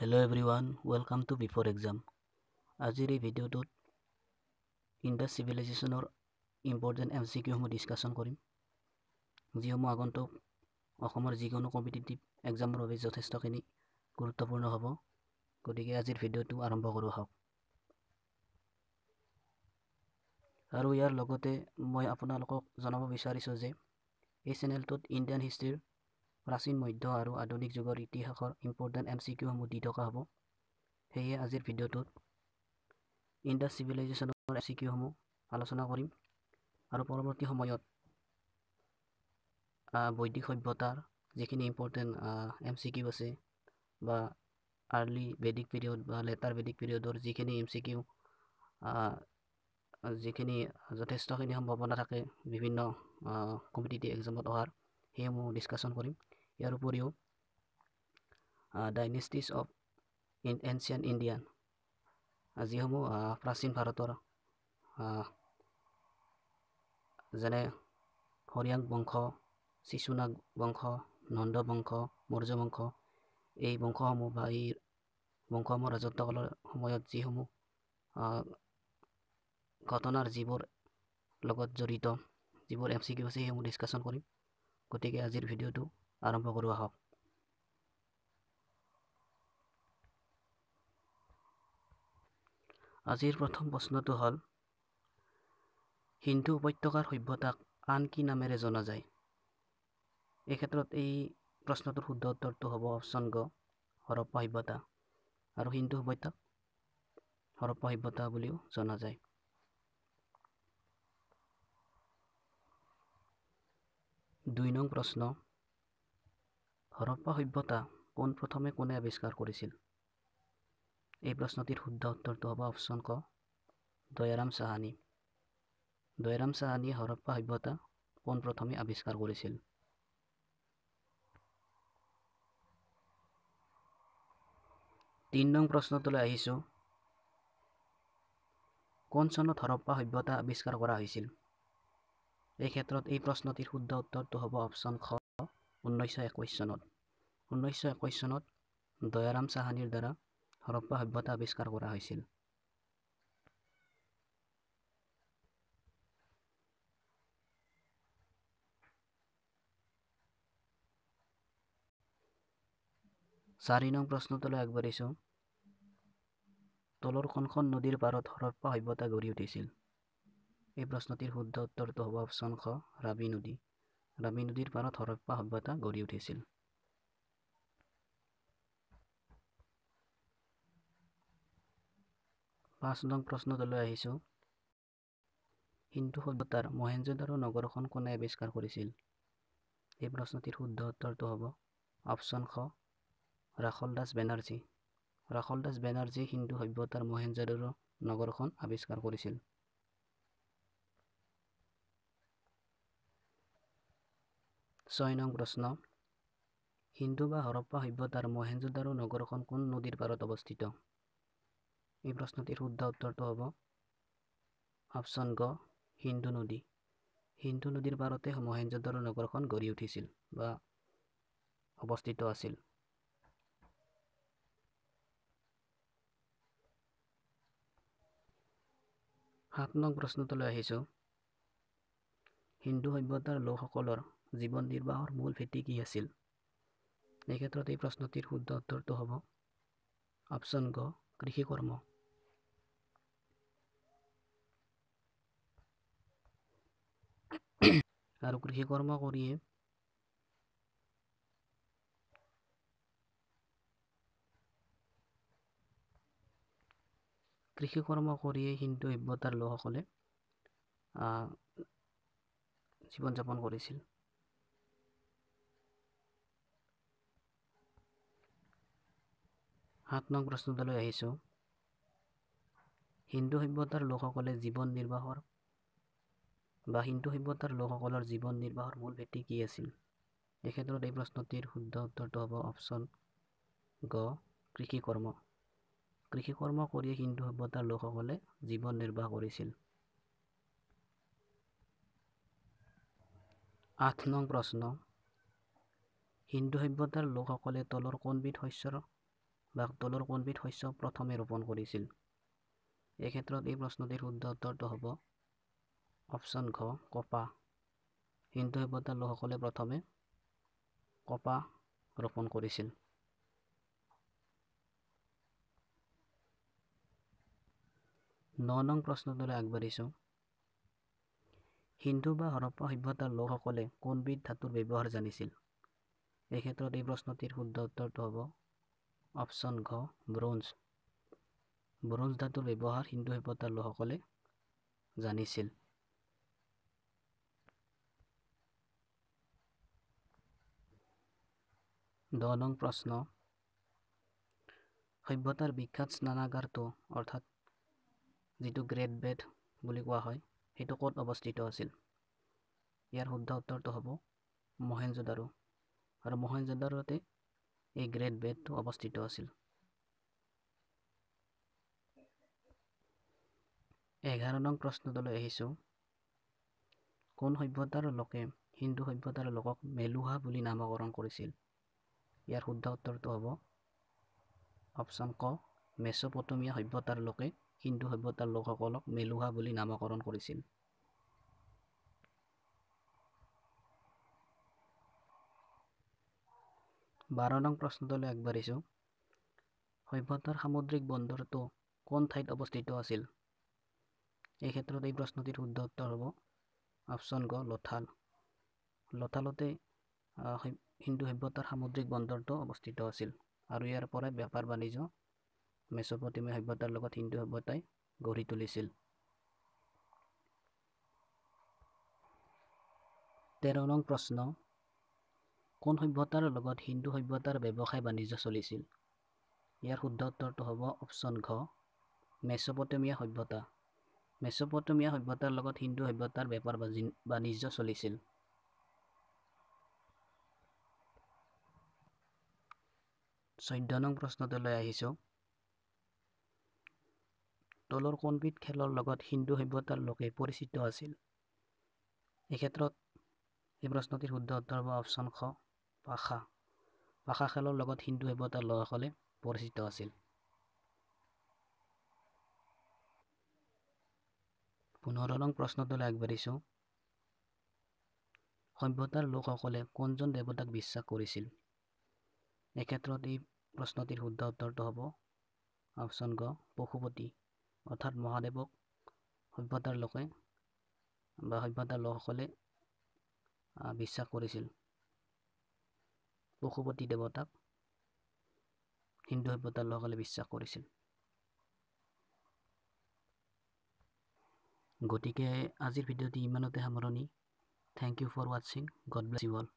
Hello everyone, welcome to before exam. আজিৰ এই ভিডিঅ'টোত ইণ্ডাছ চিভিলাইজেশ্যনৰ ইম্পৰ্টেণ্ট এম চি কিউসমূহ ডিছকাশ্যন কৰিম, যিসমূহ আগন্তুক অসমৰ যিকোনো কম্পিটিটিভ এক্সামৰ বাবে যথেষ্টখিনি গুৰুত্বপূৰ্ণ হ'ব। গতিকে আজিৰ ভিডিঅ'টো আৰম্ভ কৰোঁ আহক। আৰু ইয়াৰ লগতে মই আপোনালোকক জনাব বিচাৰিছোঁ যে এই চেনেলটোত ইণ্ডিয়ান হিষ্ট্ৰীৰ প্ৰাচীন, মধ্য আৰু আধুনিক যুগৰ ইতিহাসৰ ইম্পৰ্টেণ্ট এম চি কিউসমূহ দি থকা হ'ব। সেয়ে আজিৰ ভিডিঅ'টোত ইণ্ডাছ চিভিলাইজেশ্যনৰ এম চি কিউসমূহ আলোচনা কৰিম আৰু পৰৱৰ্তী সময়ত বৈদিক সভ্যতাৰ যিখিনি ইম্পৰ্টেণ্ট এম চি কিউ আছে বা আৰ্লি বেদিক পিৰিয়ড বা লেটাৰ বেদিক পিৰিয়ডৰ যিখিনি এম চি কিউ, যিখিনি যথেষ্টখিনি সম্ভাৱনা থাকে বিভিন্ন কম্পিটিটিভ এক্সামত অহাৰ, সেইসমূহ ডিছকাশ্যন কৰিম। ইয়াৰ উপৰিও ডাইনেষ্টিজ অফ এনচিয়েণ্ট ইণ্ডিয়ান, যিসমূহ প্ৰাচীন ভাৰতৰ যেনে হৰিয়াং বংশ, শিশুনাগ বংশ, নন্দ বংশ, মৌৰ্য বংশ, এই বংশসমূহ বা এই বংশসমূহ ৰাজত্বকালৰ সময়ত যিসমূহ ঘটনাৰ যিবোৰ লগত জড়িত যিবোৰ এম চি কিউ আছে সেইসমূহ ডিছকাশ্যন কৰিম। গতিকে আজিৰ ভিডিঅ'টো আৰম্ভ কৰোঁ আহক। আজিৰ প্ৰথম প্ৰশ্নটো হ'ল, সিন্ধু উপত্যকাৰ সভ্যতাক আন কি নামেৰে জনা যায়? এই ক্ষেত্ৰত এই প্ৰশ্নটোৰ শুদ্ধ উত্তৰটো হ'ব অপশ্যন গ, হৰপ্পা সভ্যতা। আৰু সিন্ধু সভ্যতাক হৰপ্পা সভ্যতা বুলিও জনা যায়। 2 নং প্ৰশ্ন, হৰপ্পা সভ্যতা পোনপ্ৰথমে কোনে আৱিষ্কাৰ কৰিছিল? এই প্ৰশ্নটিৰ শুদ্ধ উত্তৰটো হ'ব অপশ্যন ক, দয়াৰাম চাহানী। দয়াৰাম চাহানীয়ে হৰপ্পা সভ্যতা পোনপ্ৰথমে আৱিষ্কাৰ কৰিছিল। 3 নং প্ৰশ্নটোলৈ আহিছোঁ, কোন চনত হৰপ্পা সভ্যতা আৱিষ্কাৰ কৰা হৈছিল? এই ক্ষেত্ৰত এই প্ৰশ্নটিৰ শুদ্ধ উত্তৰটো হ'ব অপশ্যন খ, 1921 চনত। 1921 চনত দয়াৰাম চাহানীৰ দ্বাৰা হৰপ্পা সভ্যতা আৱিষ্কাৰ কৰা হৈছিল। 4 নং প্ৰশ্নটোলৈ আগবাঢ়িছোঁ, তলৰ কোনখন নদীৰ পাৰত হৰপ্পা সভ্যতা গঢ়ি উঠিছিল? এই প্ৰশ্নটিৰ শুদ্ধ উত্তৰটো হ'ব অপশ্যন খ, ৰাবি নদী। ৰাবি নদীৰ পাৰত হৰপ্পা সভ্যতা গঢ়ি উঠিছিল। 5 নং প্ৰশ্নটোলৈ আহিছোঁ, সিন্ধু সভ্যতাৰ মহেঞ্জোদাৰো নগৰখন কোনে আৱিষ্কাৰ কৰিছিল? এই প্ৰশ্নটিৰ শুদ্ধ উত্তৰটো হ'ব অপশ্যন খ, ৰাখল দাস বেনাৰ্জী। ৰাখল দাস বেনাৰ্জী সিন্ধু সভ্যতাৰ মহেঞ্জোদাৰো নগৰখন আৱিষ্কাৰ কৰিছিল। 6 নং প্ৰশ্ন, সিন্ধু বা হৰপ্পা সভ্যতাৰ মহেঞ্জোদাৰো নগৰখন কোন নদীৰ পাৰত অৱস্থিত? এই প্ৰশ্নটিৰ শুদ্ধ উত্তৰটো হ'ব অপশ্যন গ, সিন্ধু নদী। সিন্ধু নদীৰ পাৰতে মহেঞ্জোদাৰো নগৰখন গঢ়ি উঠিছিল বা অৱস্থিত আছিল। 7 নং প্ৰশ্নটোলৈ আহিছোঁ, সিন্ধু সভ্যতাৰ লোকসকলৰ জীৱন নিৰ্বাহৰ মূল ভেটি কি আছিল? এই ক্ষেত্ৰত এই প্ৰশ্নটিৰ শুদ্ধ উত্তৰটো হ'ব অপশ্যন গ, কৃষিকৰ্ম। আৰু কৃষিকৰ্ম কৰিয়ে সিন্ধু সভ্যতাৰ লোকসকলে জীৱন যাপন কৰিছিল। 7 নং প্ৰশ্নটোলৈ আহিছোঁ, সিন্ধু সভ্যতাৰ লোকসকলে জীৱন নিৰ্বাহৰ বা সিন্ধু সভ্যতাৰ লোকসকলৰ জীৱন নিৰ্বাহৰ মূল ভেটি কি আছিল? এই ক্ষেত্ৰত এই প্ৰশ্নটিৰ শুদ্ধ উত্তৰটো হ'ব অপশ্যন গ, কৃষিকৰ্ম। কৃষিকৰ্ম কৰিয়ে সিন্ধু সভ্যতাৰ লোকসকলে জীৱন নিৰ্বাহ কৰিছিল। 8 নং প্ৰশ্ন, সিন্ধু সভ্যতাৰ লোকসকলে তলৰ কোনবিধ শস্যৰ বা তলৰ কোনবিধ শস্য প্ৰথমে ৰোপণ কৰিছিল? এই ক্ষেত্ৰত এই প্ৰশ্নটিৰ শুদ্ধ উত্তৰটো হ'ব অপশ্যন ঘ, কপাহ। সিন্ধু সভ্যতাৰ লোকসকলে প্ৰথমে কপাহ ৰোপণ কৰিছিল। ন নং প্ৰশ্নটোলৈ আগবাঢ়িছোঁ। সিন্ধু বা হৰপ্পা সভ্যতাৰ লোকসকলে কোনবিধ ধাতুৰ ব্যৱহাৰ জানিছিল? এই ক্ষেত্ৰত এই প্ৰশ্নটিৰ শুদ্ধ উত্তৰটো হ'ব অপশ্যন ঘ, ব্ৰঞ্জ। ব্ৰঞ্জ ধাতুৰ ব্যৱহাৰ সিন্ধু সভ্যতাৰ লোকসকলে জানিছিল। দহ নং প্ৰশ্ন, সভ্যতাৰ বিখ্যাত স্নানাগাৰটো অৰ্থাৎ যিটো গ্ৰেট বেথ বুলি কোৱা হয় সেইটো ক'ত অৱস্থিত আছিল? ইয়াৰ শুদ্ধ উত্তৰটো হ'ব মহেঞ্জোদাৰো। আৰু মহেঞ্জোদাৰোতে এই গ্ৰেট বেথটো অৱস্থিত আছিল। 11 নং প্ৰশ্নটোলৈ আহিছোঁ। কোন সভ্যতাৰ লোকে সিন্ধু সভ্যতাৰ লোকক মেলুহা বুলি নামকৰণ কৰিছিল? ইয়াৰ শুদ্ধ উত্তৰটো হ'ব অপশ্যন ক, মেছ'পটেমিয়া সভ্যতাৰ লোকে সিন্ধু সভ্যতাৰ লোকসকলক মেলুহা বুলি নামকৰণ কৰিছিল। 12 নং প্ৰশ্নটোলৈ আগবাঢ়িছোঁ। সভ্যতাৰ সামুদ্ৰিক বন্দৰটো কোন ঠাইত অৱস্থিত আছিল? এই ক্ষেত্ৰত এই প্ৰশ্নটিৰ শুদ্ধ উত্তৰ হ'ব অপশ্যন গ, লোথাল। লোথালতে সিন্ধু সভ্যতাৰ সামুদ্ৰিক বন্দৰটো অৱস্থিত আছিল আৰু ইয়াৰ পৰাই বেপাৰ বাণিজ্য মেছ'পটেমিয়া সভ্যতাৰ লগত সিন্ধু সভ্যতাই গঢ়ি তুলিছিল। 13 নং প্ৰশ্ন, কোন সভ্যতাৰ লগত সিন্ধু সভ্যতাৰ ব্যৱসায় বাণিজ্য চলিছিল? ইয়াৰ শুদ্ধ উত্তৰটো হ'ব অপশ্যন ঘ, মেছ'পটেমিয়া সভ্যতা। মেছ'পটেমিয়া সভ্যতাৰ লগত সিন্ধু সভ্যতাৰ বেপাৰ বাণিজ্য চলিছিল। 14 নং প্ৰশ্নটোলৈ আহিছোঁ। তলৰ কোনবিধ খেলৰ লগত সিন্ধু সভ্যতাৰ লোকে পৰিচিত আছিল? এই ক্ষেত্ৰত এই প্ৰশ্নটিৰ শুদ্ধ উত্তৰ হ'ব অপশ্যন খ, পাশা। পাশা খেলৰ লগত সিন্ধু সভ্যতাৰ লোকসকলে পৰিচিত আছিল। 15 নং প্ৰশ্নটোলৈ আগবাঢ়িছোঁ। সভ্যতাৰ লোকসকলে কোনজন দেৱতাক বিশ্বাস কৰিছিল? এই ক্ষেত্ৰত এই প্ৰশ্নটিৰ শুদ্ধ উত্তৰটো হ'ব অপশ্যন গ, পশুপতি, অৰ্থাৎ মহাদেৱক সভ্যতাৰ লোকে বা সভ্যতাৰ লোকসকলে বিশ্বাস কৰিছিল। পশুপতি দেৱতাক হিন্দু সভ্যতাৰ লোকসকলে বিশ্বাস কৰিছিল। গতিকে আজিৰ ভিডিঅ'টি ইমানতে সামৰণি। Thank you for watching. God bless you all.